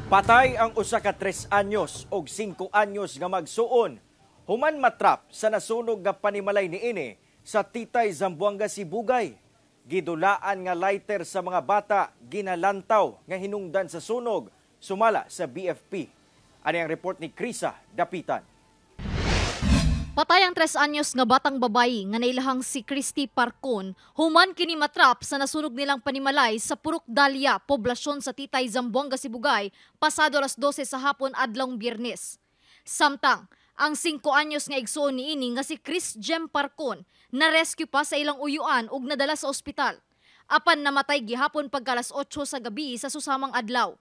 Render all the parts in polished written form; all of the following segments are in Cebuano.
Patay ang usa ka 3 anyos og 5 anyos nga magsuon human matrap sa nasunog nga panimalay niini sa Titay, Zamboanga Sibugay. Gidulaan nga lighter sa mga bata ginalantaw nga hinungdan sa sunog, sumala sa BFP. Ani ang report ni Krisa Dapitan. Patay ang 3 anyos nga batang babayi nga nailahang si Christy Parcon human kini matrap sa nasunog nilang panimalay sa Purok Dalia, poblasyon sa Titay, Zamboanga Sibugay, pasado alas 12 sa hapon adlawng Biyernes. Samtang, ang 5 anyos nga igsuon niini nga si Chris Jem Parcon na rescue pa sa ilang uyuan ug nadala sa ospital. Apan namatay gihapon pagka alas 8 sa gabi sa susamang adlaw.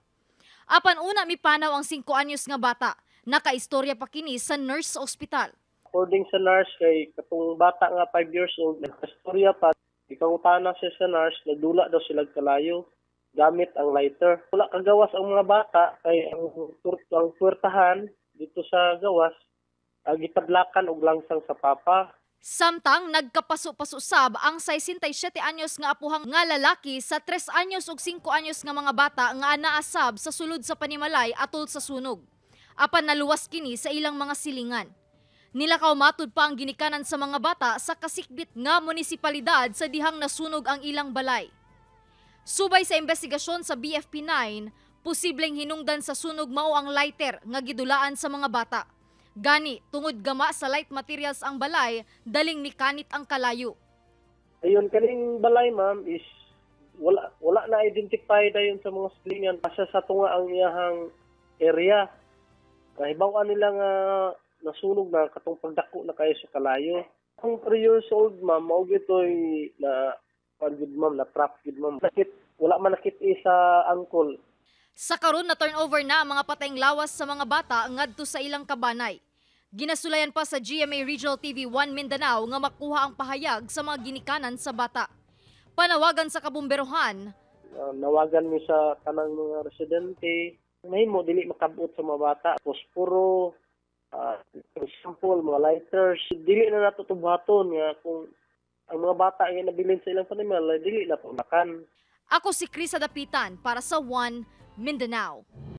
Apan una mipanaw ang 5 anyos nga bata, nakaistorya pa kini sa nurse sa ospital. According sa nurse, kay katong bata nga 5 years old, nagkastorya pa, gipangutana siya sa nurse, nagdula daw sila kalayo gamit ang lighter. Wala kagawas ang mga bata kay ang puwertahan dito sa gawas gipadlakan og langsang sa papa. Samtang nagkapaso-paso sab ang 67 anyos nga apuhang nga lalaki sa 3 anyos ug 5 anyos nga mga bata nga naasab sa sulod sa panimalay atol sa sunog. Apan naluwas kini sa ilang mga silingan. Nilakaw matud pa ang ginikanan sa mga bata sa kasikbit nga munisipalidad sa dihang nasunog ang ilang balay. Subay sa investigasyon sa BFP 9, posibleng hinungdan sa sunog mao ang lighter nga gidulaan sa mga bata. Gani, tungod gama sa light materials ang balay, daling mikanit ang kalayo. Ayun, kaning balay, ma'am, is wala na identify dayon sa mga silingan. Asa sa tunga ang iyahang area. Nahibaw-an nila nga nasunog na katong pagdako na kayo sa kalayo. Ang 3 years old, ma'am, mao gitoy na kuan gud, ma'am, na trap gud, ma'am. Nakit wala man nakit sa angkol. Sa karon na turnover na ang mga patayng lawas sa mga bata ngadto sa ilang kabanay. Ginasulayan pa sa GMA Regional TV 1 Mindanao nga makuha ang pahayag sa mga ginikanan sa bata. Panawagan sa kabumberohan. Nawagan mi sa tanang mga residente, mahimo dili makabot sa mga bata. Posporo, for example, mga lighters, dili na nato buhaton nga kung ang mga bata ay nabilin sa ilang panimalay, dili na makan. Ako si Krisa Dapitan para sa One Mindanao.